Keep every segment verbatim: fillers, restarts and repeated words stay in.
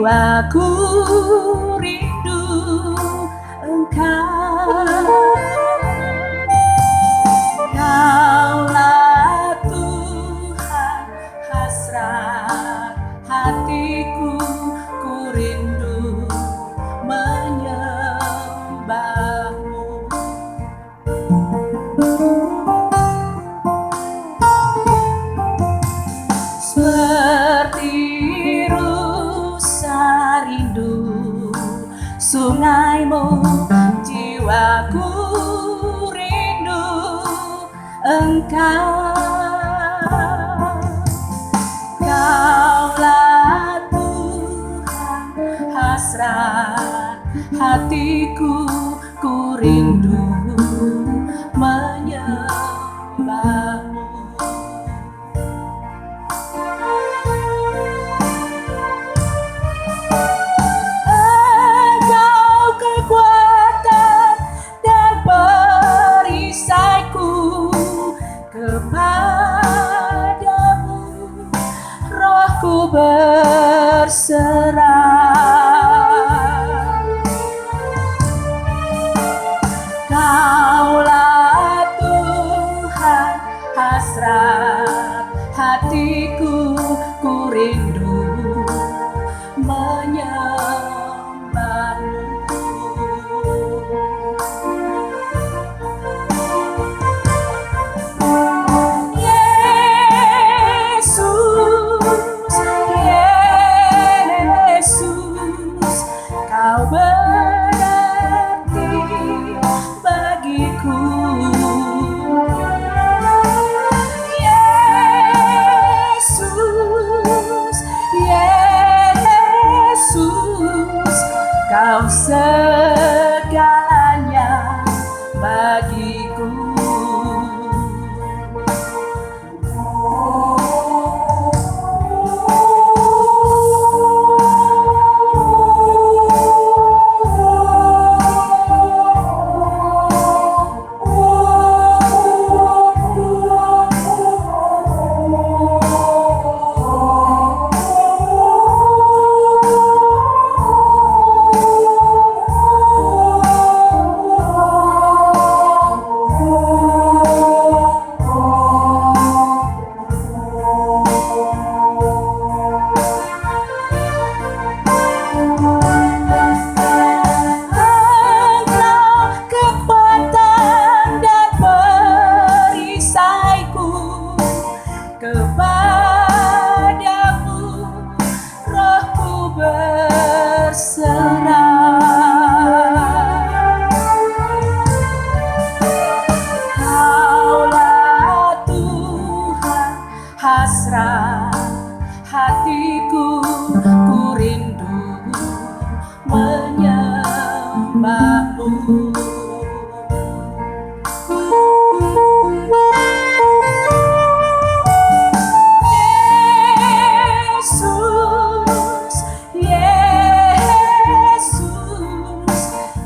Aku rindu Engkau, Kaulah Tuhan hasrat hatiku, ku rindu menyembahmu. Seperti rusa rindu sungaimu, jiwaku rindu Engkau. Kaulah Tuhan hasrat hatiku, ku rindu menyembahmu. Engkau kekuatan dan perisaiku, kepadamu rohku berserah. Kaulah Tuhan hasrat hatiku, ku rindu menyembahmu. Yesus, Yesus, Kau berarti bagiku. Yesus, Yesus, Kau segalanya bagiku. Engkau kekuatan dan perisaiku, kepadamu rohku berserah. Kaulah Tuhan hasrat hatiku, ku rindu menyembahmu. Yesus, Yesus,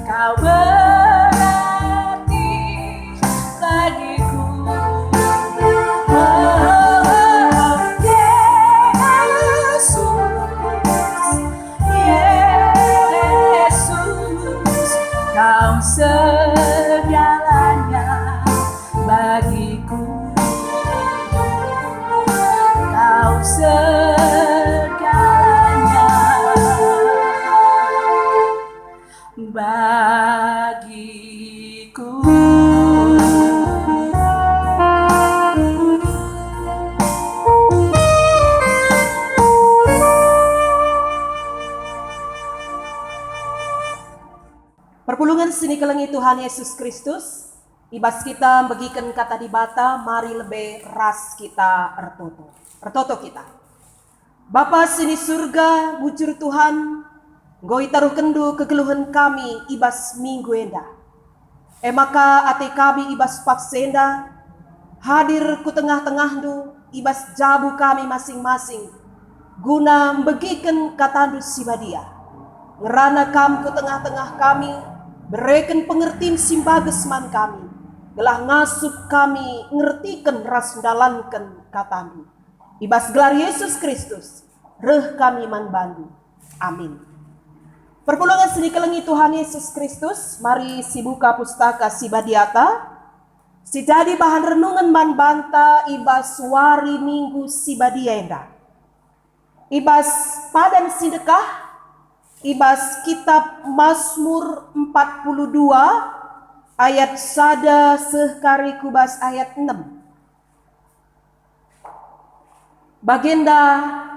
Kau berarti bagiku. Yesus, Yesus, Kau segalanya bagiku. Kau segalanya bagiku. Perpulungen si nikelengi Tuhan Yesus Kristus, i bas kita mbegiken Kata Dibata, mari lebe ras kita ertoto. Ertoto kita. Bapa si ni Surga, bujur Tuhan, enggo itaruhkenNdu kegeluhen kami i bas minggu enda. E maka ate kami i bas paksa enda hadir ku tengah-tengahNdu i bas jabu kami masing-masing, guna mbegiken KataNdu si badia. Ngerana Kam ku tengah-tengah kami, bereken pengertin si mbages man kami, gelah ngasup kami ngertiken ras ndalanken KataNdu. I bas gelar Yesus Kristus, reh kami man baNdu. Amin. Perpulungen si ikelengi Tuhan Yesus Kristus, mari sibuka Pustaka Si Badiata, si jadi bahan renungen man banta i bas wari Minggu si badia enda. I bas padan si ndekah, i bas kitab Masmur empat puluh dua ayat sada seh kari ku bas ayat enem. Bagenda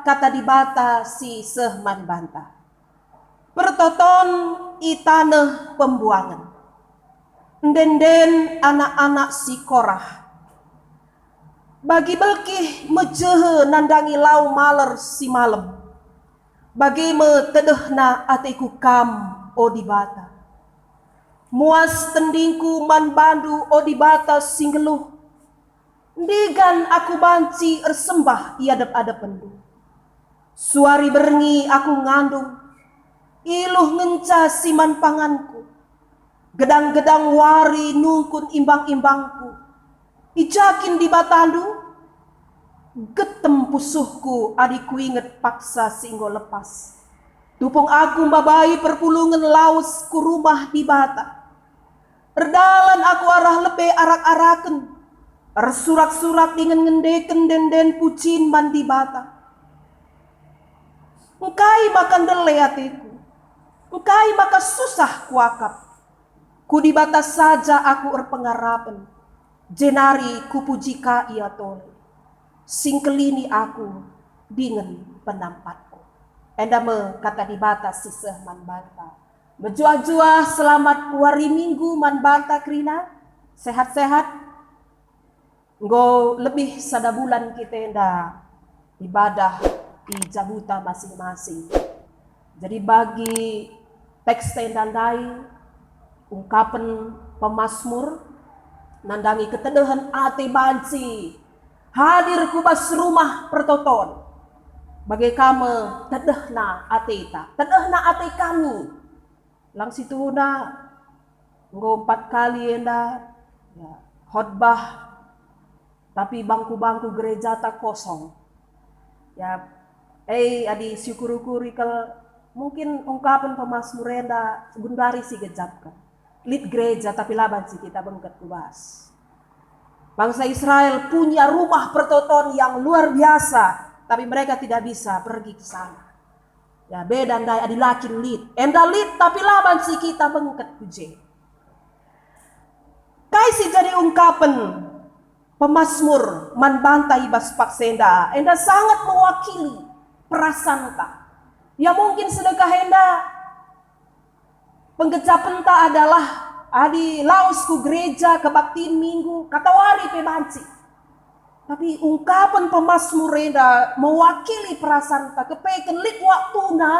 kata Dibata si seh man banta. Pertoton i taneh pembuangen. Ende-enden anak-anak si Korah. Bagi belkih mejehe nandangi lau maler si malem. Bage me tedehna ateku Kam, o Dibata. Muas tendingku man baNdu, o Dibata si nggeluh. Ndigan aku banci ersembah i adep-adepndu. Suari berngi aku ngandung, iluh ngenca si man panganku. Gedang-gedang wari nungkun imbang-imbangku. I ja kin Dibatandu? Getem pusuhku adi kuinget paksa si enggo lepas. Tupung aku mbabai perpulungen lawes ku rumah Dibata. Erdalan aku arah lebe arak-araken, ersurak-surak dingen ngendeken ende-enden pujin man Dibata. Engkai maka ndele ateku? Engkai maka susah kuakap? Ku Dibata saja aku erpengarapen, jenari kupuji ka Ia tole, si ngkelini aku dingen penampatku. Enda me kata Dibata si seh man banta. Mejuah-juah selamat wari Minggu man banta kerina. Sehat-sehat. Enggo lebih sada bulan kita enda ibadah i jabuta masing-masing. Jadi bagi teks enda ndai, ungkapen pemasmur, nandangi ketedehen ate banci hadir ku bas rumah pertoton. Bage ka me tedehna ateta, tedehna ate kami. Lang situhuna enggo empat kali enda, ya, khotbah, tapi bangku-bangku gerejata kosong. Ya, eh, adi siukur-ukuri kal, mungkin ungkapen pemasmur enda genduari si gejapken. Lit gereja, tapi la banci kita bengket ku bas. Bangsa Israel punya rumah pertoton yang luar biasa, tapi mereka tidak bisa pergi ke sana. Ya, beda ndai adi la kin lit. Enda lit, tapi la banci kita bengket ku je. Kai si jadi ungkapen pemasmur man banta i bas paksa enda? Enda sangat mewakili perasanta. Ya, mungkin sedekah enda penggejapenta adalah adi lawes ku gereja kebaktin Minggu, katawari pe banci. Tapi ungkapen pemasmur enda mewakili perasanta, kepeken lit waktuna,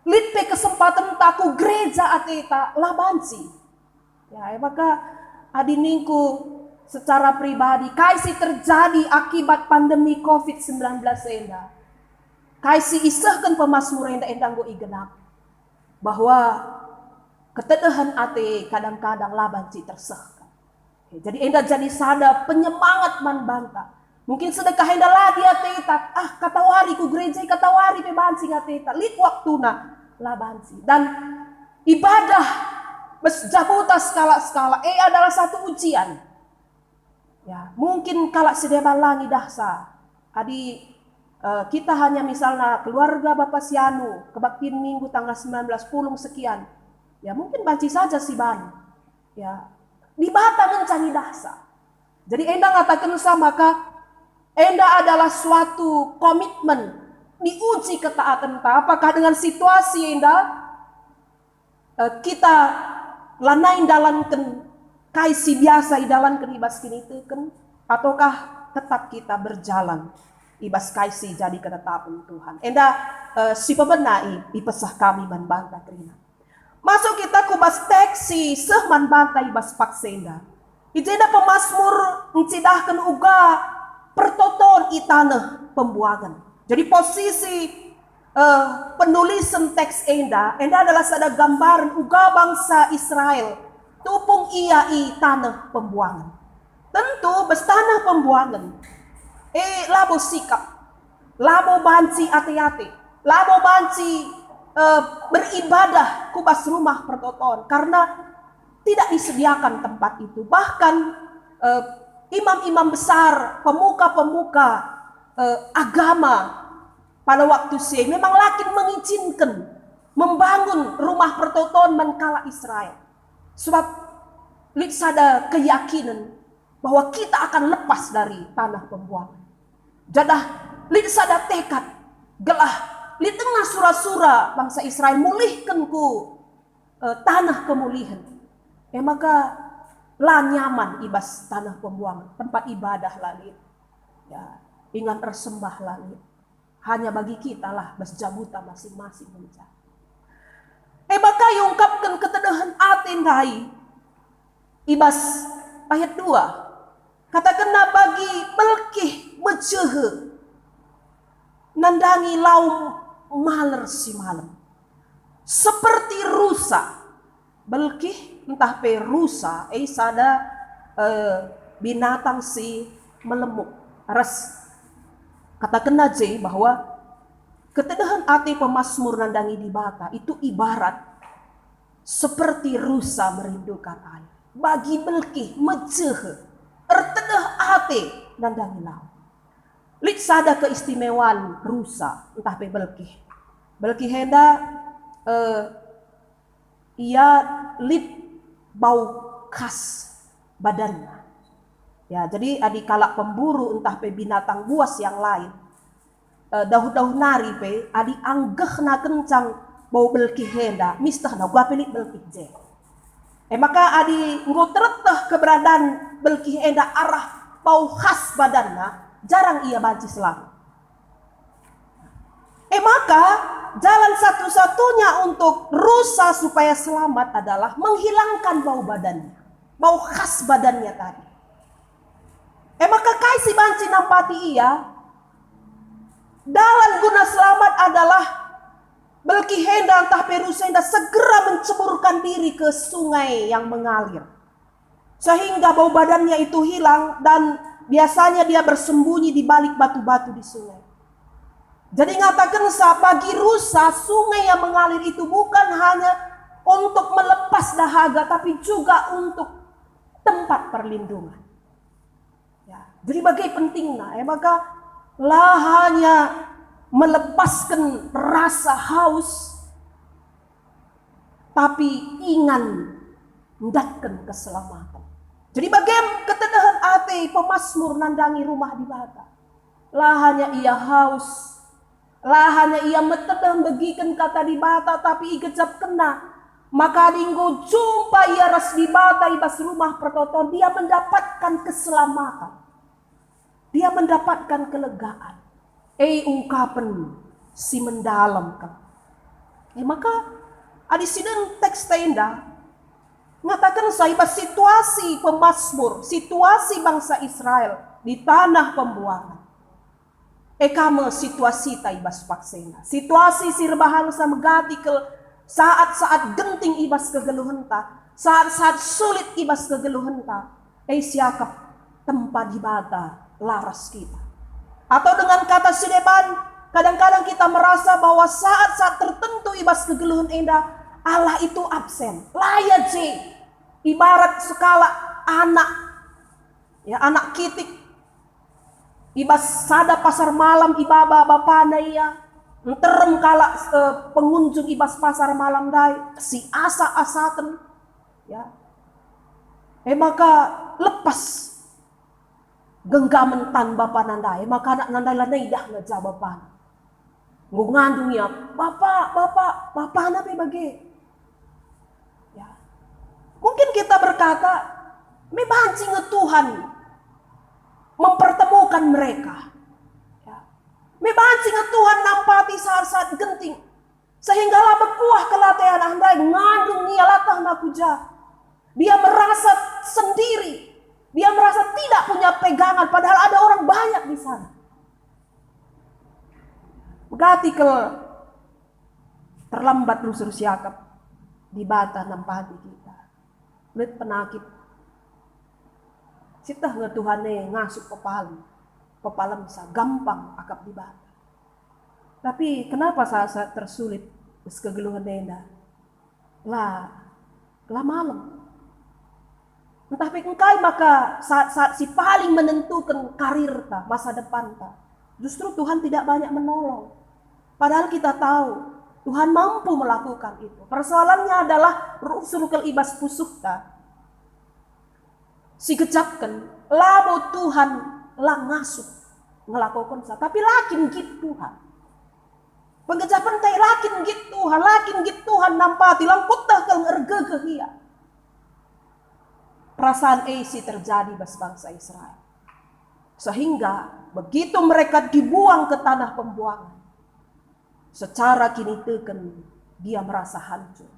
lit pe kesempatenta ku gereja ateta, la banci. Ya, e maka adi ningku secara pribadi, kai si terjadi akibat pandemi covid sembilan belas enda? Kai si isehken pemasmur enda, enda enggo igenap. Bahwa ketedehen ate kadang-kadang la banci tersehken. Oke, jadi enda jadi sada penyemangat man banta. Mungkin sedekah enda la di ateta, ah, katawari ku gereja, katawari pe banci ateta, lit waktuna, la banci. Dan ibadah bas jabuta sekalak-sekalak, eh, adalah satu ujian. Ya, mungkin kalak si deban la ngidahsa. Adi, eh, kita hanya misalna keluarga Bapa si anu, kebaktin Minggu tanggal sembilan belas pulung sekian. Ya, mungkin banci saja si banci. Ya, Dibata ngenca ngidahsa. Jadi enda ngatakenca maka enda adalah suatu komitmen, diuji ketaatenta. Apakah dengan situasi enda, eh, kita lanai ndalanken kai si biasa idalanken i bas kiniteken, ataukah tetap kita berjalan i bas kai si jadi ketetapen Tuhan? Enda, eh, si pemena i, ipeseh kami man banta kerina. Masuk kita ku bas teks si seh man banta i bas paksa enda. I jenda pemasmur ncidahken uga pertoton i taneh pembuangen. Jadi posisi, eh, penulisen teks enda, enda adalah sada gambaren uga bangsa Israel tupung ia i taneh pembuangen. Tentu bas taneh pembuangen, eh, labo sikap, labo banci ate-ate. Labo banci, eh, beribadah ku bas Rumah Pertoton karena tidak disediakan tempat itu. Bahkan, eh, imam-imam besar, pemuka-pemuka, eh, agama pada waktu si e memang la kin mengizinkan membangun Rumah Pertoton man kalak Israel. Sebab lit sada keyakinan bahwa kita akan lepas dari tanah pembuangan. Jadah lit sada tekad gelah lit denga sura-sura bangsa Israel mulihken ku, eh, tanah kemulihen. E maka la nyaman i bas tanah pembuangan, tempat ibadah la lit. Ya, ingan ersembah la lit. Hanya bagi kita lah bas jabuta masing-masing ngenca. E maka iungkapken ketedehen ate ndai i bas ayat dua. Katakenna, bagi belkih mejehe nandangi lau maler si malem. Seperti rusa, belkih ntah pe rusa, e sada, eh, binatang si melemuk. Ras katakenna je bahwa ketedehen ate pemasmur nandangi Dibata itu ibarat seperti rusa merindukan air. Bagi belkih mejehe, ertedeh ate nandangi lau. Lit sada keistimewaan rusa ntah pe belkih. Belkih enda, eh, ia lit bau khas badanna. Ya, jadi adi kalak pemburu ntah pe binatang buas yang lain, eh, dauh-dauh nari pe, adi anggehna kencang bau belkih enda, mistehna uga pe lit belkih je. E maka adi enggo tereteh keberadaan belkih enda arah bau khas badanna, jarang ia banci selamat. E maka, jalan satu-satunya untuk rusa supaya selamat adalah menghilangkan bau badannya, bau khas badannya tadi. E maka kai si banci nampati ia? Dalan guna selamat adalah belkih enda ntah pe rusa enda segera menceburkan diri ke sungai yang mengalir, sehingga bau badannya itu hilang dan biasanya dia bersembunyi di balik batu-batu di sungai. Jadi ngatakensa, bagi rusa, sungai yang mengalir itu bukan hanya untuk melepas dahaga, tapi juga untuk tempat perlindungan. Ya, jadi bage pentingna, e maka la hanya melepasken rasa haus, tapi ingan ndatken keselamaten. Jadi bage ketedehen ate pemasmur nandangi Rumah Dibata. La hanya ia haus, la hanya ia metedeh mbegiken Kata Dibata, tapi igejapkenna maka adi enggo jumpa ia ras Dibata i bas Rumah Pertoton, dia mendapatkan keselamatan. Dia mendapatkan kelegaan. E, ungkapen si mendalem kal. E maka, adi sinen teks enda ngatakensa i bas situasi pemasmur, situasi bangsa Israel di tanah pembuangan. E ka me situasita i bas paksena. Situasi si erbahansa megati kal saat-saat genting i bas kegeluhenta, saat-saat sulit i bas kegeluhenta. E, siakap tempa Dibata la ras kita. Atau dengan kata si deban, kadang-kadang kita merasa bahwa saat-saat tertentu i bas kegeluhen enda, Allah itu absen. La ia je. Ibarat sekalak anak, ya, anak kitik, i bas sada pasar malam ibaba bapana ia, nterem kalak, eh, pengunjung i bas pasar malam ndai, si asa-asaken, ya. E maka lepas genggamen tan bapana ndai, e maka anakna ndai lanai idahna ja bapana. Enggo ngandung ia, "Bapa, Bapa," bapana pe bage. Ya. Mungkin kita berkata, "Me banci nge Tuhan mempertemukan mereka." Ya. "Me banci nge Tuhan nampati saat-saat genting, sehingga la bekuah kal ate anak ndai, ngandung ia, la teh na ku ja." Dia merasa sendiri, dia merasa tidak punya pegangan, padahal ada orang banyak di sana. Megati kal terlambat rusur siakap Dibata nampati kita. Lit penakit. Sieteh nge Tuhan e ngasup pepalem, pepalemsa gampang akap Dibata. Tapi kenapa saat-saat tersulit kegeluhen enda? La, la malem. Ntah pe engkai maka saat-saat si paling menentukan karirta, masa depanta, justru Tuhan tidak banyak menolong. Padahal kita tahu Tuhan mampu melakukan itu. Persoalannya adalah rusur kal i bas pusuhta. Sigejapken, labo Tuhan la ngasup ngelakokensa, tapi la kin nggit Tuhan. Pengejapenta la kin nggit Tuhan, la kin nggit Tuhan nampati, la kueteh kal ergegeh ia. Perasaan e si terjadi bas bangsa Israel. Sehingga begitu mereka dibuang ke tanah pembuangan, secara kiniteken dia merasa hancur.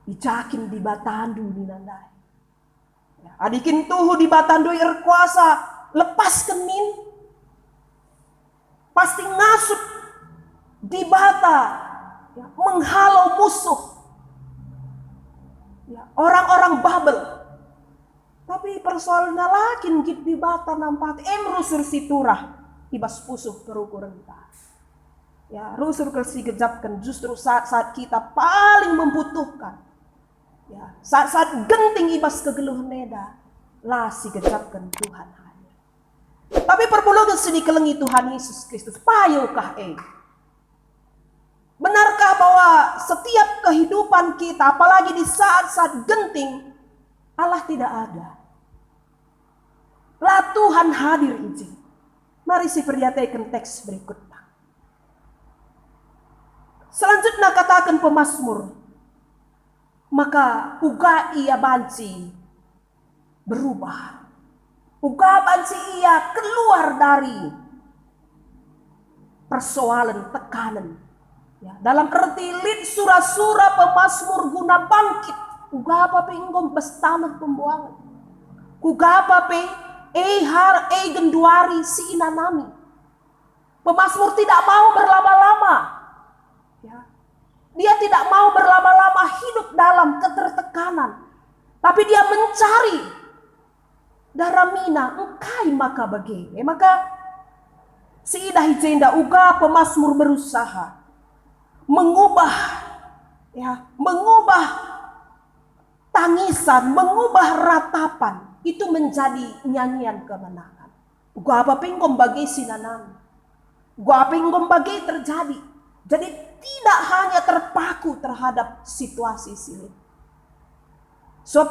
I ja kin Dibatandu nina ndai. Ya, adi kin tuhu Dibatandu erkuasa, lepasken min. Pasti ngasup Dibata, ya, menghalau musuh. Ya, orang-orang Babel. Tapi persoalenna la kin nggit Dibata nampati, em rusur si turah i bas pusuh perukurenta. Ya, rusur kal sigejapken justru saat-saat kita paling membutuhkan. Ya, saat-saat genting i bas kegeluhen enda, la sigejapken Tuhan hadir. Tapi perpulungen si dikelengi Tuhan Yesus Kristus, payukah e? Benarkah bahwa setiap kehidupan kita, apalagi di saat-saat genting, Allah tidak ada? La Tuhan hadir i je. Mari siperdiateken teks berikutna. Selanjutnya kataken pemazmur, maka uga ia banci berubah. Uga banci ia keluar dari persoalan, tekanan. Ya, dalam erti lit sura-sura pemazmur guna bangkit, uga pe enggo bas taneh pembuangen. Kuga pe e har, e genduari si inanami. Pemazmur tidak mau berlama-lama. Ya. Dia tidak mau berlama-lama hidup dalam ketertekanan. Tapi dia mencari daramina, engkai maka bage. E maka, siidah i jenda uga pemazmur berusaha mengubah, ya, mengubah tangisan, mengubah ratapan itu menjadi nyanyian kemenangan. Uga pe enggo bage si nanami. Uga pe enggo bage terjadi. Jadi, tidak hanya terpaku terhadap situasi si lit. Sebab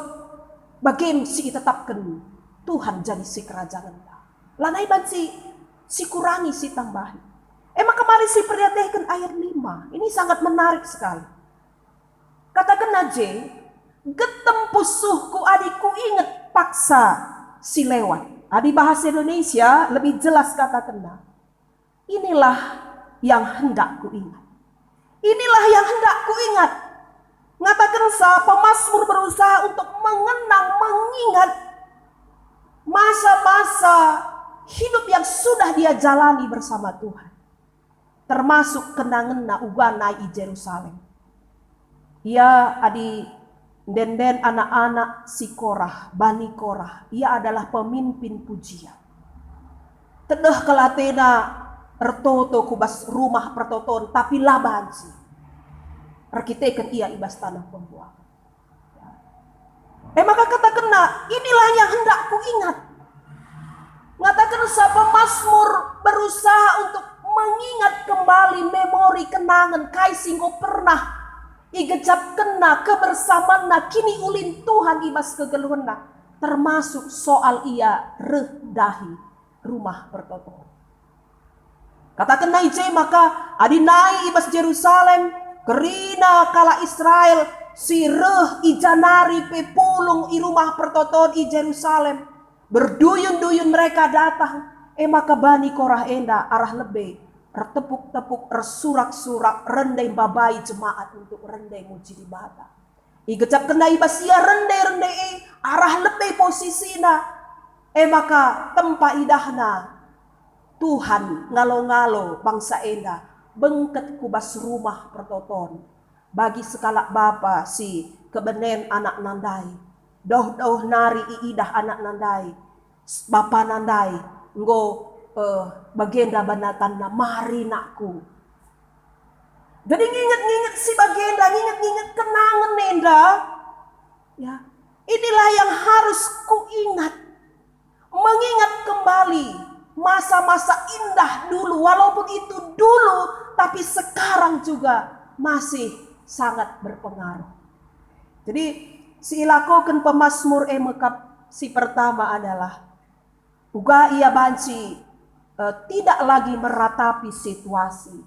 bage si itetapken Tuhan jadi si kerajangenNa. Lanai banci sikurangi, sitambahi. E maka mari siperdiateken ayat lima. Ini sangat menarik sekali. Katakenna je, "Getem pusuhku adi kuinget paksa si lewat." Adi bahasa Indonesia lebih jelas katakenna, "Inilah yang hendak kuingat. Inilah yang hendak kuingat." Ngatakensa pemazmur berusaha untuk mengenang, mengingat masa-masa hidup yang sudah dia jalani bersama Tuhan, termasuk kenangenna uga nai i Jerusalem. Ia adi ende-enden anak-anak si Korah, Bani Korah, ia adalah pemimpin pujian. Tedeh kal atena ertoto ku bas rumah pertoton, tapi la banci erkiteken ia i bas taneh pembuangen. E maka katakenna, "Inilah yang hendak kuingat." Ngatakensa pemazmur berusaha untuk mengingat kembali memori kenangen kai si enggo pernah igejapkenna, kebersamanna, kiniulin Tuhan i bas kegeluhenna, termasuk soal ia reh ndahi rumah pertoton. Katakenna i je maka, adi nai i bas Jerusalem, kerina kalak Israel si reh i ja nari pe pulung i rumah pertoton i Jerusalem, berduyun-duyun mereka datang, e maka Bani Korah enda arah lebe ertepuk-tepuk, ersurak-surak, rende mbabai jemaat untuk rende muji Dibata. Igejapkenna i bas ia rende-rende e, arah lebe posisina, e maka tempa idahna Tuhan ngalo-ngalo bangsa enda bengket ku bas rumah pertoton. Bagi sekalak bapa si kebenen anakna ndai, dauh-dauh nari iidah anakna ndai, bapana ndai enggo eh, bagenda banatanna, "Mari, nakku." Jadi nginget-nginget si bagenda, nginget-nginget kenangen enda, ya, inilah yang harus kuingat. Mengingat kembali masa-masa indah dulu, walaupun itu dulu, tapi sekarang juga masih sangat berpengaruh. Jadi, si ilakoken pemazmur e mekap si pertama adalah uga ia banci, eh, tidak lagi meratapi situasi,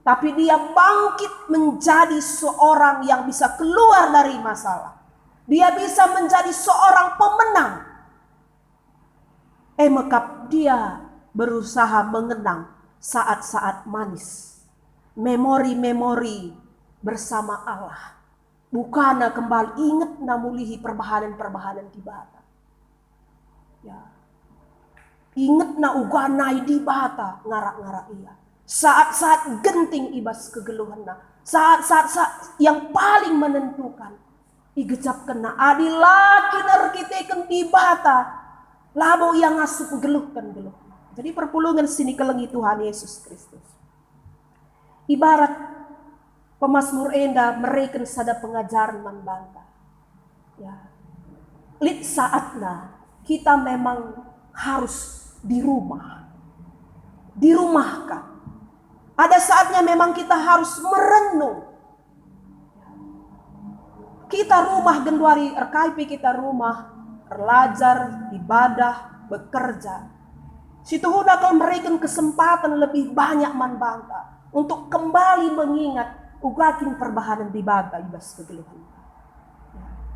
tapi dia bangkit menjadi seorang yang bisa keluar dari masalah. Dia bisa menjadi seorang pemenang. E mekap dia berusaha mengenang saat-saat manis, memori-memori bersama Allah. Bukana kembali ingetna mulihi perbahanen-perbahanen Dibata. Ya. Ingetna uga nai Dibata ngarak-ngarak ia. Saat-saat genting i bas kegeluhenna, saat-saat sa-, yang paling menentukan, igejapkenna, adi la kin erkiteken Dibata, labo ia ngasup nggeluhken geluhna. Jadi perpulungen si nikelengi Tuhan Yesus Kristus. Ibarat pemazmur enda mereken sada pengajaren man banta. Ya. Lit saatna kita memang harus di rumah. Dirumahkan. Ada saatnya memang kita harus merenung. Kita rumah genduari, erkai pe kita rumah, erlajar, ibadah, bekerja. Situhuna kal mereken kesempatan lebih banyak man banta untuk kembali mengingat uga kin perbahanen Dibata i bas kegeluhenta.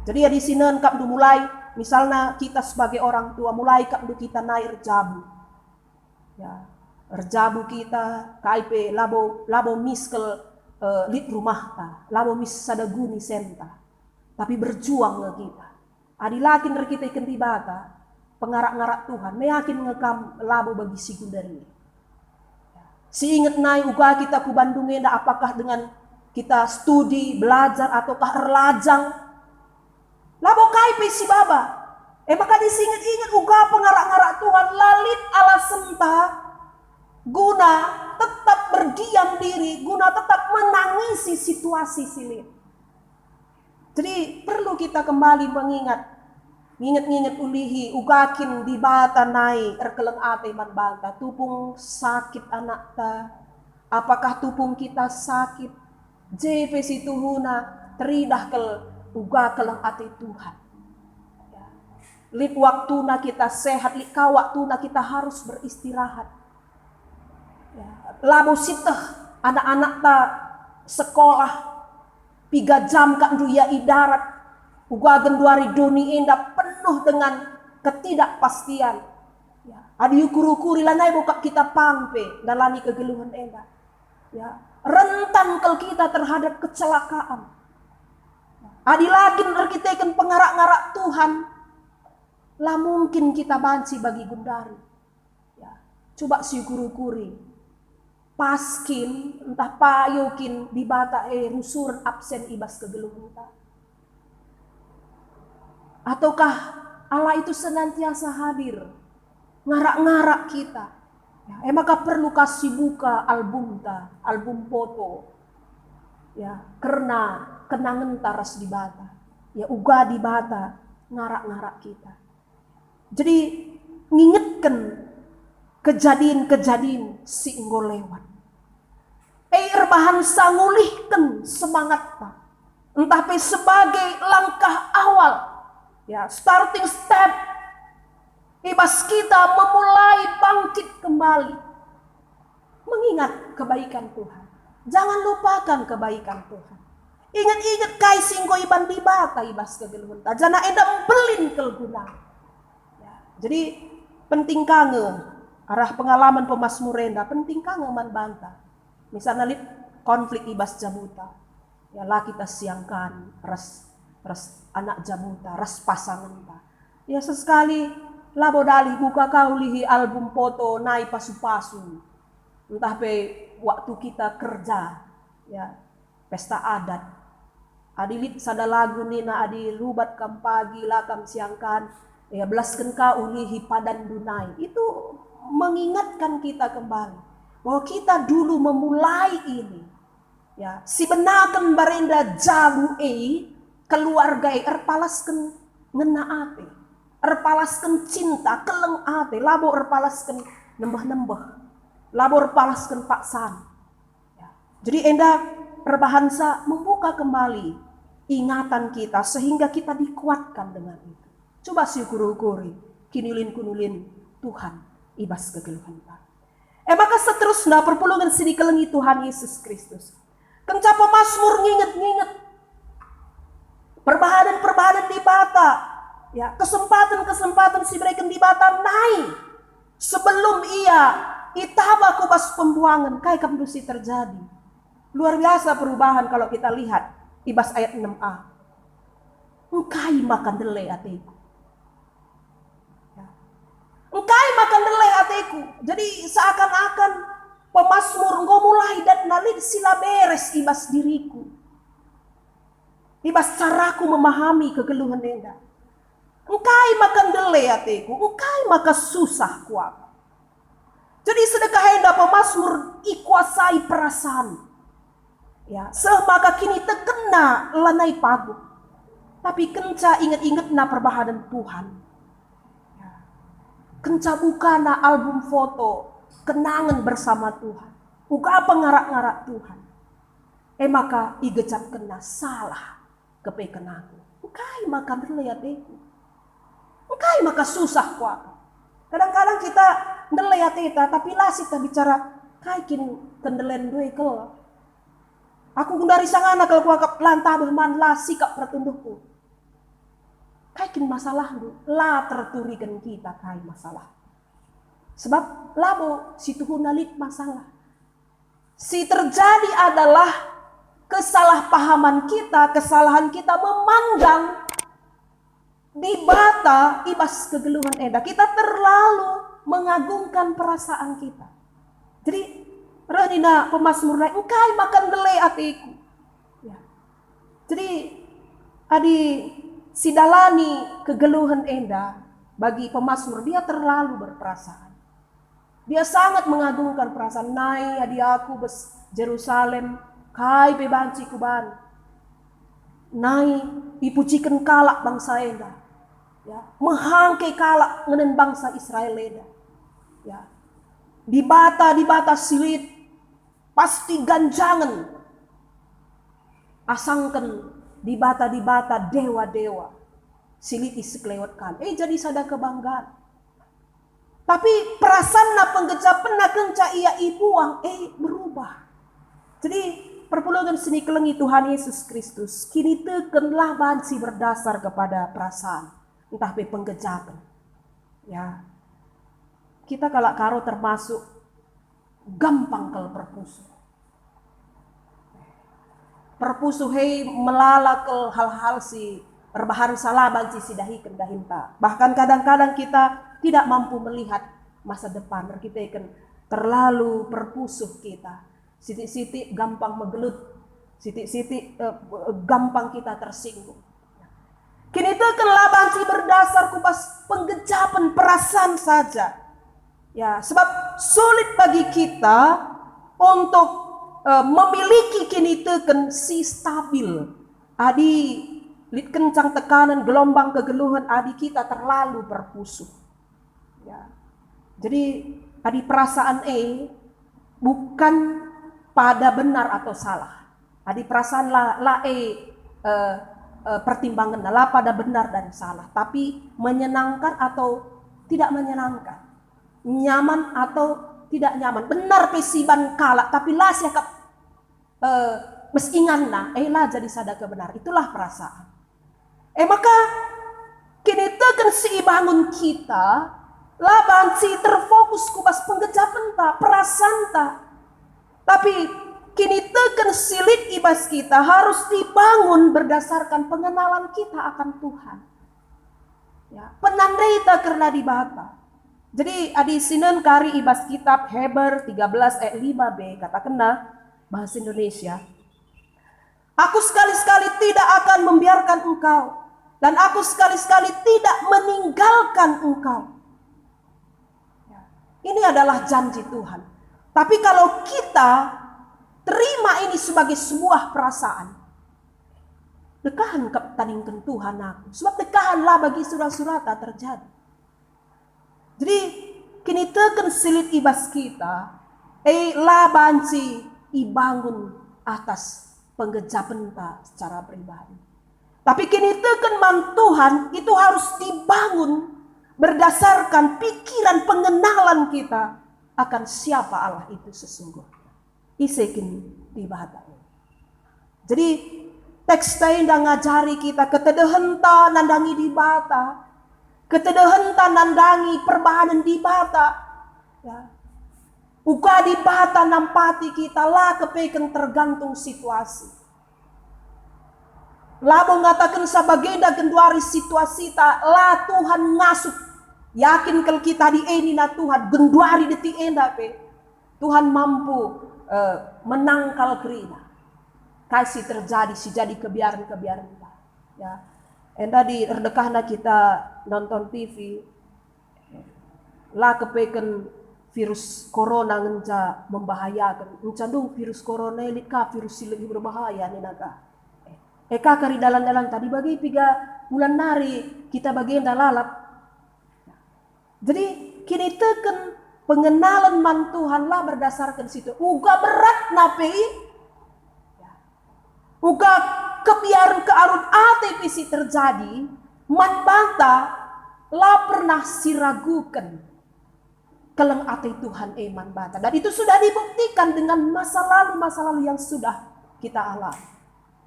Jadi adi sinen kapndu mulai, misalna kita sebagai orang tua, mulai kapndu kita nai erjabu. Ya, erjabu kita, kai pe labo, labo mis kal, eh, lit rumahta, labo mis sada guni senta. Tapi berjuang nge kita. Adi la kin erkiteken Dibata, pengarak-ngarak Tuhan, me yakin nge kam labo bagi si gundari. Si inget nai uga kita ku Bandung enda, apakah dengan kita studi, belajar, ataukah erlajang? Labo kai pe si baba. E maka disinget-inget uga pengarak-ngarak Tuhan, la lit alasenta guna tetap berdiam diri, guna tetap menangisi situasi si lit. Jadi perlu kita kembali mengingat, nginget-nginget ulihi uga kin Dibata nai erkeleng ate man banta, tupung sakit anakta, apakah tupung kita sakit, je pe situhuna teridah kal uga keleng ate Tuhan. Ya. Lit waktuna kita sehat, lit ka waktuna kita harus beristirahat. Ya, labo sieteh anak-anakta sekolah, piga jam kap ndu ia i darat, uga genduari doni enda penuh dengan ketidakpastian. Ya, adi ukur-ukuri lanai bo kap kita pang pe ndalani kegeluhen enda. Ya, rentan kal kita terhadap kecelakaan. Adi la kin erkiteken pengarak-ngarak Tuhan, la mungkin kita banci bagi gundari. Ya, coba siukur-ukuri. Pas kin, ntah payo kin Dibata e rusuren absen i bas kegeluhenta? Ataukah Allah itu senantiasa hadir, ngarak-ngarak kita? Ya, e maka perlu ka sibuka albumta, album foto. Ya, kerna kenangenta ras Dibata. Ya, uga Dibata ngarak-ngarak kita. Jadi, ngingetken kejadin-kejadin si enggo lewat. E erbahansa ngulihken semangatta, ntah pe sebagai langkah awal, ya, starting step, i bas kita memulai bangkit kembali. Mengingat kebaikan Tuhan. Jangan lupakan kebaikan Tuhan. Inget-inget kai si enggo iban Dibata i bas kegeluhenta, janah enda mbelin kal guna. Ya, jadi penting ka nge arah pengalaman pemazmur enda, penting ka nge man banta. Misalna lit konflik i bas jabuta. Ya, la kita siangkan ras, ras anak jabuta, ras pasangenta. Ya, sesekali labo dalih buka ka ulihi album foto nai pasu-pasu. Ntah pe waktu kita kerja, ya, pesta adat. Adi lit sada lagu nina, "Adi rubat kam pagi la kam siangkan, ya, belasken ka ulihi padanndu nai." Itu mengingatkan kita kembali bahwa kita dulu memulai ini. Ya, sibenaken barenda jabu e, keluarga e erpalasken ngena ate, erpalasken cinta, keleng ate, labo erpalasken nembeh-nembeh, labo erpalasken paksaan. Ya. Jadi enda erbahanca membuka kembali ingatan kita sehingga kita dikuatkan dengan itu. Coba siukur-ukuri kinulin-kunulin Tuhan i bas kegeluhenta. E maka seterusna perpulungen si dikelengi Tuhan Yesus Kristus. Kenca pemasmur nginget-nginget perbahanen-perbahanen Dibata, ya, kesempatan-kesempatan si ibereken Dibata nai sebelum ia itaba ku bas pembuangen, kai kap ndu si terjadi? Luar biasa perubahan kalau kita lihat i bas ayat enam a. Engkai maka ndele ateku? Ya. Engkai maka ndele ateku? Jadi seakan-akan pemasmur enggo mulai datna lit si la beres i bas diriku, i bas caraku memahami kegeluhen enda. Engkai maka ndele ateku? Engkai maka susah kuakap? Jadi sedekah enda pemasmur ikuasai perasaan. Ya, seh maka kinitekenna lanai paguh. Tapi kenca inget-ingetna perbahanen Tuhan. Ya. Kenca bukana album foto kenangen bersama Tuhan. Uga pengarak-ngarak Tuhan. E maka igejapkenna salah kepeken aku. Engkai maka ndele ateku? Engkai maka susah kuakap? Kadang-kadang kita ndele ateta, tapi la siah bicara, kai kin kendelenndu e kal? Aku gundari sangana kal kuakap la ntabeh man, la sikap pertunduhku. Kai kin masalahndu? La terturiken kita kai masalah. Sebab labo situhuna lit masalah. Si terjadi adalah kesalahpahaman kita, kesalahan kita memandang Dibata i bas kegeluhen enda. Kita terlalu mengagungkan perasaan kita. Jadi, reh nina pemasmur nai, "Engkai maka ndele ateku?" Ya. Jadi, adi sidalani kegeluhen enda bagi pemasmur, dia terlalu berperasaan. Dia sangat mengagungkan perasaan, "Nai adi aku bas Jerusalem, kai pe banci kuban? Nai ipujiken kalak bangsa enda, ya, mehangke kalak ngenen bangsa Israel enda. Ya. Dibata-dibata si lit pasti ganjangen, asangken dibata-dibata, dewa-dewa si lit i sekelewet kalak." E, jadi sada kebanggaan. Tapi perasaanna, penggejapenna kenca ia ibuang, e, berubah. Jadi, perpulungen si dikelengi Tuhan Yesus Kristus, kiniteken la banci berdasar kepada perasaan, ntah pe penggejapen. Ya. Kita kalak Karo termasuk gampang kal perpusuh. Perpusuh e melala kal hal-hal si erbahanca la banci sidahiken dahinta. Bahkan kadang-kadang kita tidak mampu melihat masa depan erkiteken terlalu perpusuh kita. Sitik-sitik gampang megelut, sitik-sitik, eh, gampang kita tersinggung. Kiniteken la banci berdasar ku bas penggejapen perasaan saja. Ya, sebab sulit bagi kita untuk, eh, memiliki kiniteken si stabil. Adi lit kencang tekanen gelombang kegeluhen, adi kita terlalu perpusuh. Ya. Jadi, adi perasaan e bukan pada benar atau salah. Adi perasaan la, la e, eh, eh, pertimbangan la pada benar dan salah, tapi menyenangkan atau tidak menyenangkan, nyaman atau tidak nyaman, benar pe siban kalak, tapi la siakap, eh, bas inganna, eh, la jadi sada kebenar. Itulah perasaan. E maka, kiniteken si ibangun kita la banci terfokus ku bas penggejapenta, perasanta. Tapi kiniteken si lit i bas kita harus dibangun berdasarkan pengenalan kita akan Tuhan. Ya, penandeta kerna Dibata. Jadi, adi sinen kari i bas kitab Heber tiga belas ayat lima b katakenna bahasa Indonesia, "Aku sekali-sekali tidak akan membiarkan engkau, dan aku sekali-sekali tidak meninggalkan engkau." Ya. Ini adalah janji Tuhan. Tapi kalau kita terima ini sebagai sebuah perasaan, dekahen kap tadingken Tuhan aku, sebab dekahen la bagi sura-surata terjadi. Jadi, kiniteken si lit i bas kita, e la banci ibangun atas penggejapenta secara pribadi. Tapi kiniteken man Tuhan itu harus dibangun berdasarkan pikiran pengenalan kita akan siapa Allah itu sesungguhnya. Ise kin Dibata. Jadi, teks enda ngajari kita ketedehenta nandangi Dibata, ketedehenta nandangi perbahanen Dibata. Ya. Uga Dibata nampati kita la kepeken tergantung situasi. Labo ngatakensa bagenda genduari situasita, la Tuhan ngasup. Yakin kal kita adi e nina Tuhan, genduari detik enda pe Tuhan mampu, eh, menangkal kerina kai si terjadi, si jadi kebiaren-kebiarenta. Ya. Enda di erdekahna kita nonton T V, la kepeken virus corona ngenca membahayaken. Ngenca ndung virus corona e lit ka virus si lebih berbahaya nina ka. E ka kari dalan-dalan tadi bage piga bulan nari kita bagenda lalap. Jadi, kiniteken pengenalen man Tuhan la berdasarkan situ. Uga beratna pe i, uga kebiaren kearun ate pe si terjadi, man banta la pernah siraguken keleng ate Tuhan e man banta. Dan itu sudah dibuktikan dengan masa lalu-masa lalu yang sudah kita alami.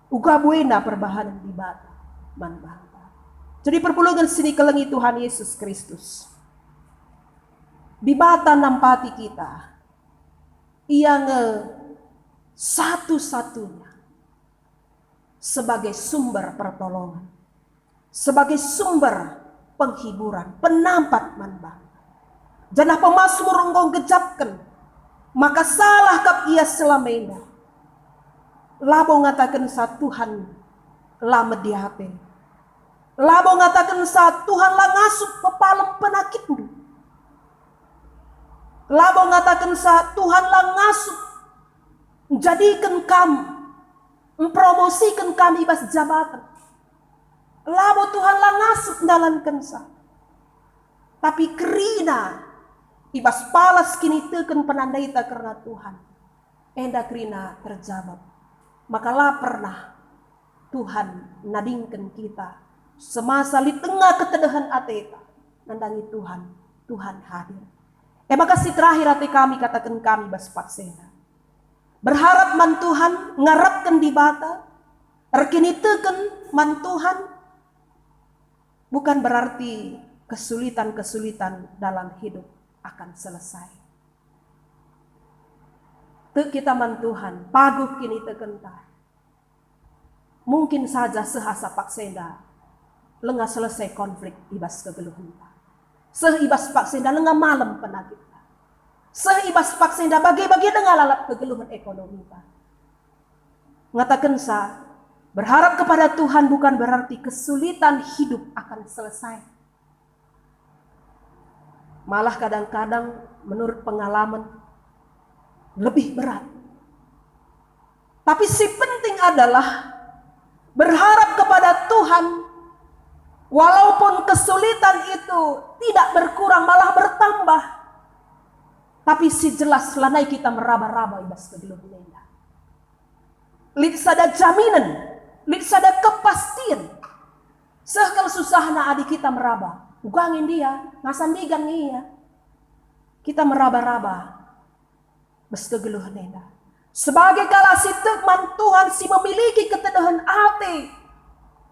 Uga buena perbahanen Dibata man banta. Jadi perpulungen si ikelengi Tuhan Yesus Kristus. Dibata nampati kita. Ia nge satu-satunya sebagai sumber pertolongan, sebagai sumber penghiburan, penampat man banta. Janah pemasmur enggo ngejapken maka salah kap ia selama enda. Labo ngatakensa Tuhan la mediate. Labo ngatakensa Tuhan la ngasup pepalem penakitndu. Labo ngatakensa Tuhan la ngasup njadiken kam, mpromosiken kam i bas jabaten. Labo Tuhan la ngasup ndalankensa. Tapi kerina i bas palas kiniteken penandaita kerna Tuhan, enda kerina terjabap. Maka la pernah Tuhan nadingken kita semasa lit denga ketedehen ateta nandangi Tuhan, Tuhan hadir. E maka si terakhir ate kami kataken kami bas paksa enda. Berharap man Tuhan, ngarapken Dibata, erkiniteken man Tuhan, bukan berarti kesulitan-kesulitan dalam hidup akan selesai. Tek kita man Tuhan, paguh kinitekenta. Mungkin saja seh asa paksa enda lenga selesai konflik i bas kegeluhenta. Seh i bas paksa enda lenga malem penakitenta. Seh i bas paksa enda bage-bage denga lalap kegeluhen ekonomita. Ngatakensa, berharap kepada Tuhan bukan berarti kesulitan hidup akan selesai. Malah kadang-kadang menurut pengalaman lebih berat. Tapi si penting adalah berharap kepada Tuhan, walaupun kesulitan itu tidak berkurang, malah bertambah. Tapi si jelas lanai kita meraba-raba i bas kegeluhen enda. Lit sada jaminen, lit sada kepastian. Seh kal susahna adi kita meraba, uga nge ndia, ngasa ndigan nge ia. Kita meraba-raba bas kegeluhen enda. Sebagai kalak si tek man Tuhan, si memiliki ketedehen ate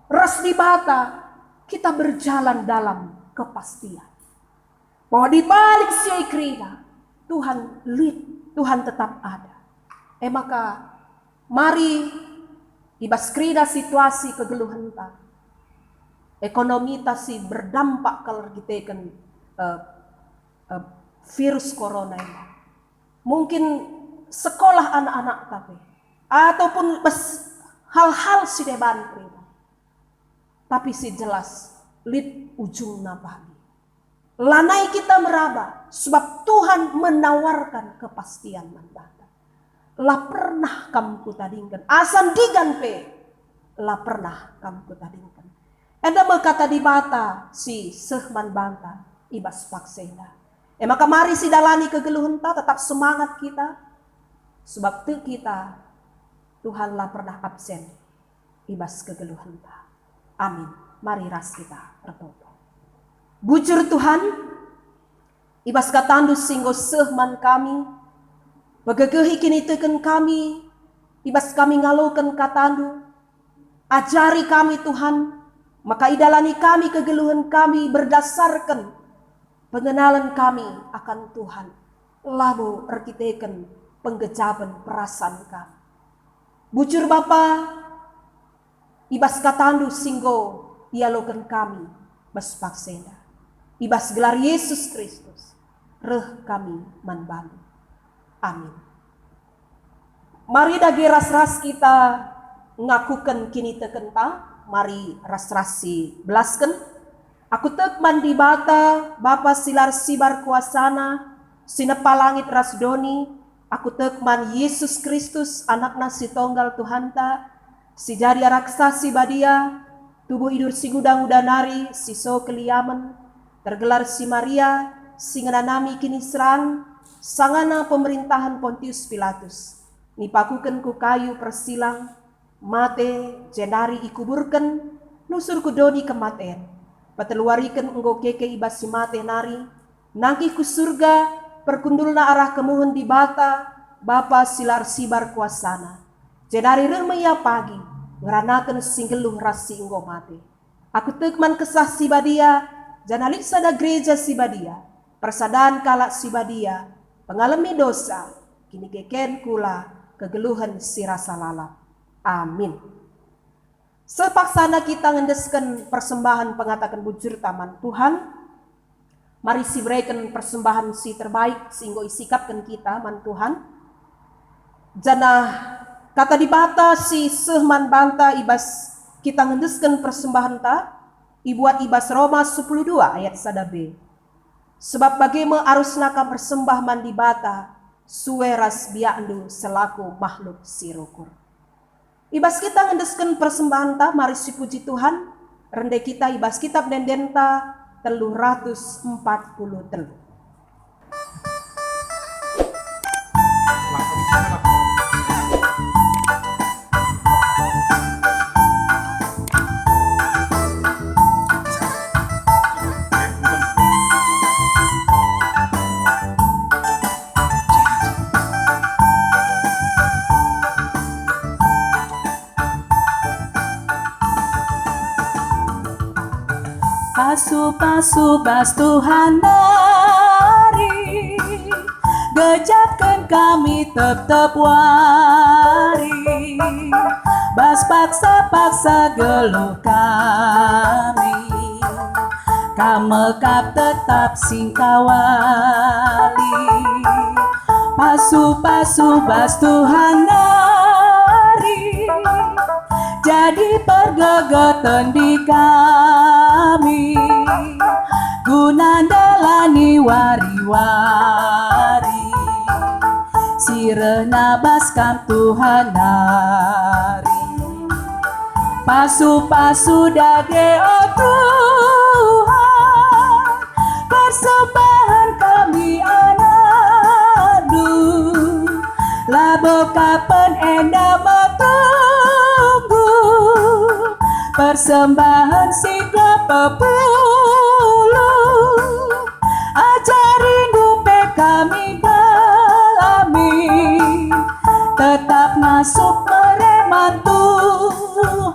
ras Dibata, kita berjalan dalam kepastian bahwa di balik si e kerina, Tuhan lit, Tuhan tetap ada. E maka, mari i bas kerina situasi kegeluhenta, ekonomita si berdampak kal erkiteken, eh, eh, virus corona ini. Mungkin sekolah anak-anakta pe, ataupun bas hal-hal si deban kerina. Tapi si jelas, lit ujungna pagi. Lanai kita meraba, Sebab Tuhan menawarkan kepastian man banta. La pernah kam kutadingken, asa ndigan pe la pernah kam kutadingken. Enda me kata Dibata si seh man banta i bas paksa enda. E maka mari sidalani kegeluhenta, tetap semangat kita, sebab tek kita Tuhan la pernah absen i bas kegeluhenta. Amin. Mari ras kita ertoto. Bujur Tuhan, i bas kataNdu si enggo seh man kami, pegegehi kiniteken kami, i bas kami ngaloken kataNdu, ajari kami Tuhan, maka idalani kami kegeluhen kami berdasarken pengenalen kami akan Tuhan, labo erkiteken penggejapen perasan kami. Bujur Bapa, i bas kataNdu si enggo ialoken kami bas paksa enda. I bas gelar Yesus Kristus, reh kami man baNdu. Amin. Mari dage ras-ras kita ngakuken kinitekenta, mari ras-ras si belasken. Aku tek man Dibata, Bapa si la ersibar kuasana, si nepa langit ras doni. Aku tek man Yesus Kristus, AnakNa si Tonggal Tuhanta, si jadi araksa si badia, tubuh idur si nguda-nguda nari, si so keliamen, tergelar si Maria, si ngenanami kiniseran, sangana pemerintahen Pontius Pilatus, nipakuken ku kayu persilang, mate, jenari ikuburken, nusur ku doni kematen, peteluariken enggo keke i bas si mate nari, nangkih ku Surga, perkundulna arah kemuhen Dibata, Bapa si la ersibar kuasana. Jenari reh me Ia pagi, ngeranaken si nggeluh ras si enggo mate. Aku tek man Kesah Si Badia, janah lit sada gereja si badia, persadan kalak si badia, pengalemi dosa, kinikeken kula, kegeluhen si rasa lalap. Amin. Sepaksana kita ngendesken persembahen pengataken bujurta man Tuhan. Mari sibereken persembahen si terbaik si enggo isikapken kita man Tuhan. Janah kata Dibata si seh man banta i bas kita ngendesken persembahenta, ibuat i bas Roma sepuluh dua ayat sada b. Sebab bage me arusna kam ersembah man Dibata sue ras biakndu selaku makhluk si rukur. I bas kita ngendesken persembahenta, mari sipuji Tuhan, rende kita i bas kitab ende-endenta telu ratus empat puluh telu. Pasu-pasu bas Tuhan nari, gejapken kami tep-tep wari, bas paksa-paksa geluh kami. Kam me kap tetap singkawali. Pasu-pasu bas Tuhan nari jadi pergegeten di kami, guna ndalani wari-wari si rehna bas Kam Tuhan nari. Pasu-pasu dage, o Tuhan, persembahen kami anakNdu. Labo kapen enda metunggung, persembahen si enggo pepulung. Ajarindu pe kami ngalami, tetap ngasup mere man Tuhan.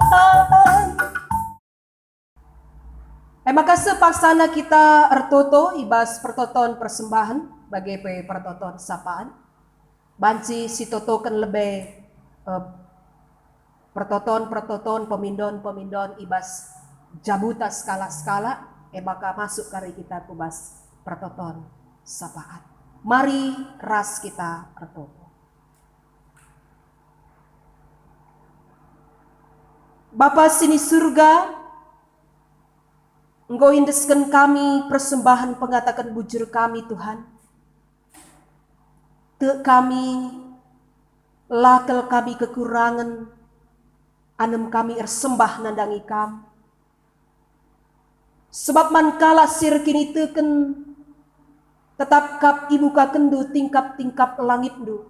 E maka sepaksana kita ertoto i bas pertoton persembahen, bage pe pertoton sapaan. Banci sitotoken lebe, eh, pertoton-pertoton, pemindon-pemindon i bas jabuta sekalak-sekalak, e maka masuk kari kita ku bas pertoton sapaan. Mari ras kita ertoto. Bapa si ni Surga, Enggo iendesken kami persembahen pengataken bujur kami, Tuhan. Tek kami, la kal kami kekurangen, anem kami ersembah nandangi Kam. Sebab man kalak si erkiniteken, tetap kap ibukakenndu tingkap-tingkap langitndu,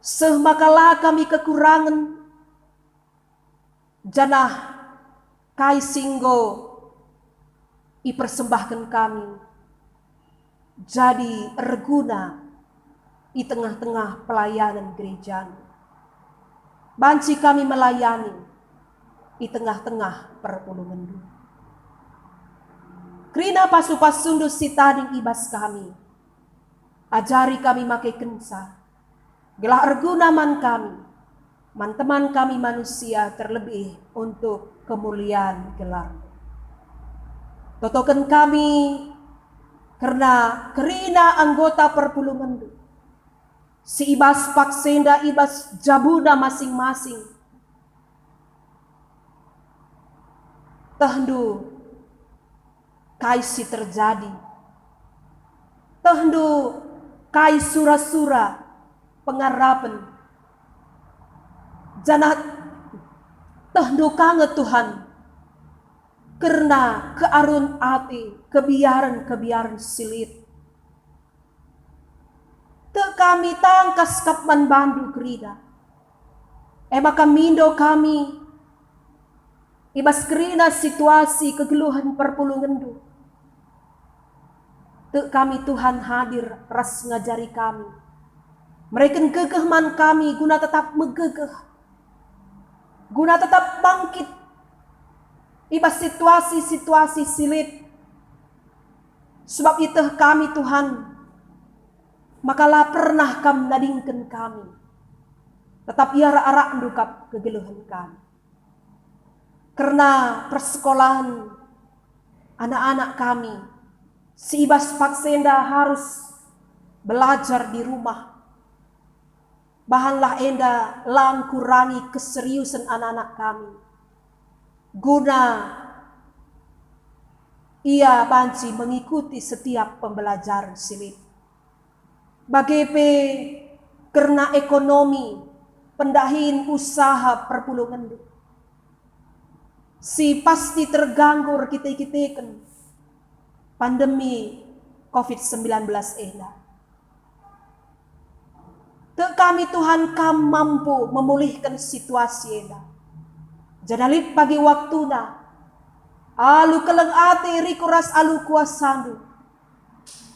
seh maka la kami kekurangen, janah kai si enggo ipersembahken kami jadi erguna i tengah-tengah pelayanen gerejaNdu. Banci kami melayani i tengah-tengah perpulungenNdu. Kerina pasu-pasuNdu si tading i bas kami, ajari kami makekenca, gelah erguna man kami, man teman kami manusia, terlebih untuk kemulian gelarNdu. Totoken kami kerna kerina anggota perpulungenNdu, si i bas paksa enda, i bas jabuna masing-masing. TehnNdu kai si terjadi. TehnNdu kai sura-sura pengarapen. Janah TehnNdu ka nge, Tuhan, kerna kearun ate, kebiaren-kebiaren si lit. Tek kami tangkas kap man bandu kerina. E maka mindo kami i bas kerina situasi kegeluhen perpulungenNdu. Tek kami, Tuhan, hadir ras ngajari kami, mereken gegeh man kami guna tetap megegeh, guna tetap bangkit i bas situasi-situasi si lit. Sebab ieteh kami, Tuhan, maka la pernah Kam nadingken kami, tetap iarak-arakNdu kap kegeluhen kami. Kerna persekolahen anak-anak kami si i bas paksa enda harus belajar di rumah, bahanlah enda la ngkurangi keseriusen anak-anak kami, guna ia banci mengikuti setiap pembelajaren si lit. Bage pe kerna ekonomi, pendahin usaha perpulungenndu, si pasti terganggu erkite-kiteken pandemi covid sembilan belas enda. Tek kami, Tuhan, Kam mampu memulihken situasi enda. Janah lit bagi waktuna, alu keleng ate, rikut ras alu kuasaNdu,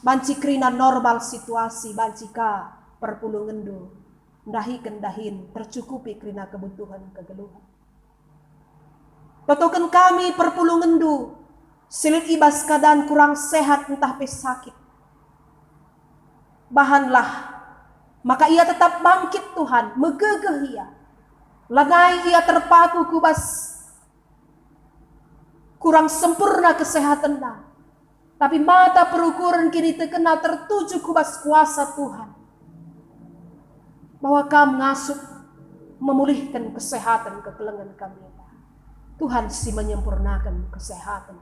banci kerina normal situasi, banci ka perpulungenndu ndahiken dahin tercukupi kerina kebutuhen kegeluhen. Totoken kami perpulungenndu si lit i bas keadaan kurang sehat ntah pe sakit. Bahanlah maka ia tetap bangkit, Tuhan, megegeh ia. Lanai ia terpaku ku bas kurang sempurna kesehatenna, tapi mata perukuren kinitekenna tertuju ku bas kuasa Tuhan, bahwa Kam ngasup memulihken kesehaten kekelengen kami enda. Tuhan si menyempurnaken kesehaten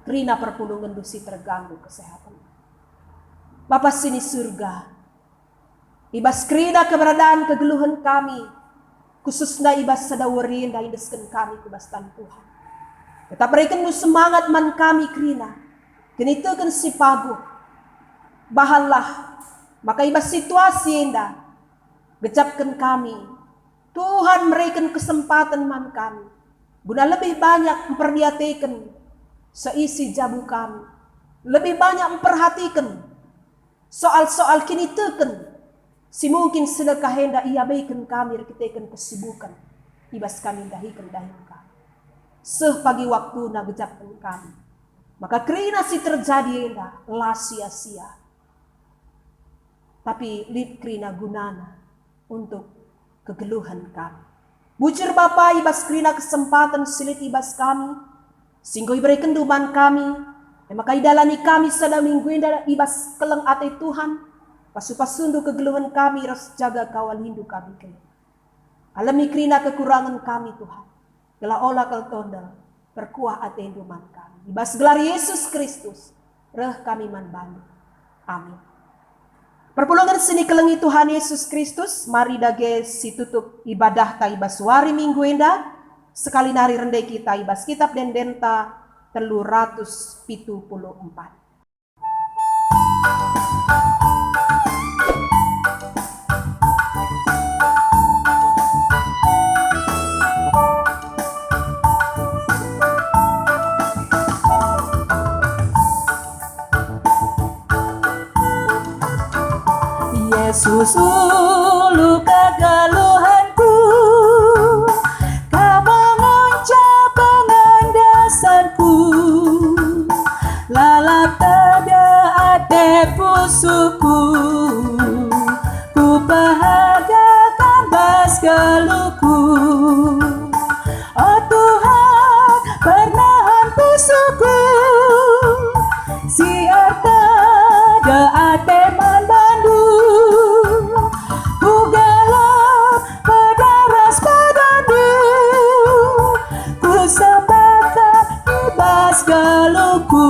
kerina perpulungenndu si terganggu kesehaten. Bapa si ni Surga, i bas kerina keberadaan kegeluhen kami, khususna i bas sada wari enda iendesken kami ku bas tan Tuhan. Tetap berekenNdu semangat man kami kerina kiniteken si paguh. Bahanlah maka i bas situasi enda gejapken kami, Tuhan mereken kesempaten man kami, guna lebih banyak mperdiateken seisi jabu kami, lebih banyak mperhatiken soal-soal kiniteken si mungkin senekah enda iabaiken kami erkiteken kesibuken i bas kami ndahiken dahin kami. Seh pagi waktuna gejapken kami, maka kerina si terjadi enda la sia-sia, tapi lit kerina gunana untuk kegeluhen kami. Bujur Bapa, i bas kerina kesempaten si lit i bas kami, si enggo iberekenNdu man kami, e maka idalani kami sada minggu enda i bas keleng ate Tuhan, pasu-pasuNdu kegeluhen kami ras jaga kawaliNdu kami kerina. Alemi kerina kekurangen kami, Tuhan, gelah ola kal tondel. Perkuah atendu man kami. I bas gelar Yesus Kristus, reh kami man bandu. Amin. Perpulungen si ikelengi Tuhan Yesus Kristus, mari dage situtup ibadahta i bas wari Minggu enda, sekali nari rende kita i bas Kitab Ende-enden telu ratus pitu puluh empat. Yesus ulu kegeluhenku, Kam ngenca pengandasanku, lalap tedeh ate pusuhku, kupehaga Kam bas geluhku. O Tuhan, pernahan pusuhku, si ertedeh ate man bandu. Kugelap pedaras badandu, kusembah Kam i bas geluhku.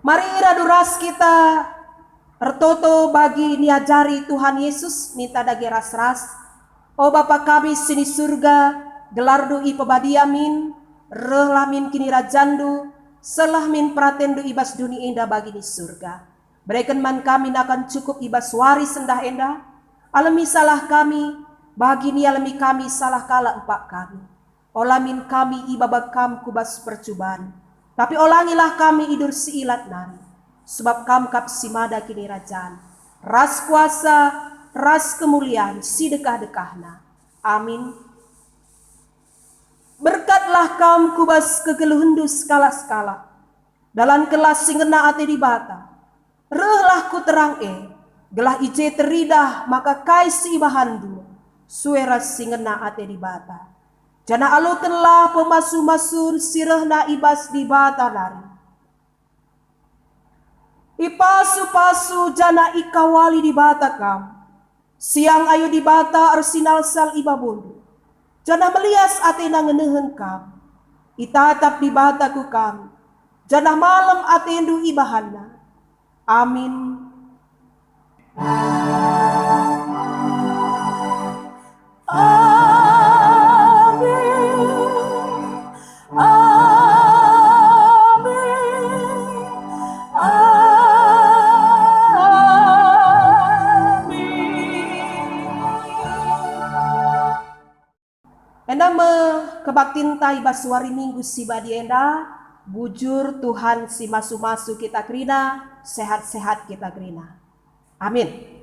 Mari radu ras kita ertoto bagi niajari Tuhan Yesus, ninta dage ras-ras. O Bapa kami si ni Surga, gelarNdu ipebadia min, rehlah min kinirajanNdu, sehlah min peratenNdu i bas doni enda bagi ni Surga. Bereken man kami nakan cukup i bas wari sendah enda, alemi salah kami, bagi nialemi kami salah kalak empak kami. Ola min kami ibaba Kam ku bas percuban, tapi olangilah kami idur si ilat nari, sebab Kam kap si mada kinirajan, ras kuasa, ras kemulian si dekah-dekahna. Amin. Berkatlah Kam ku bas kegeluhenndu sekalak-sekalak. Dalankenlah si ngena ate Dibata. Rehlah ku terang e, gelah i je teridah maka kai si ibahanndu sue ras si ngena ate Dibata. Janah alokenlah pemasu-masun si rehna i bas Dibata nari. Ipasu-pasu janah ikawali Dibata kam. Siang ayo Dibata ersinalsal i babondu, janah melias ateNa ngenehen kam. Itatap Dibata ku kam, janah malem atendu ibahanNa. Amin. Amin. Amin. Amin. Enda me kebaktinta i bas wari Minggu si badia enda. Bujur Tuhan si masu-masu kita kerina, sehat-sehat kita kerina. Amin.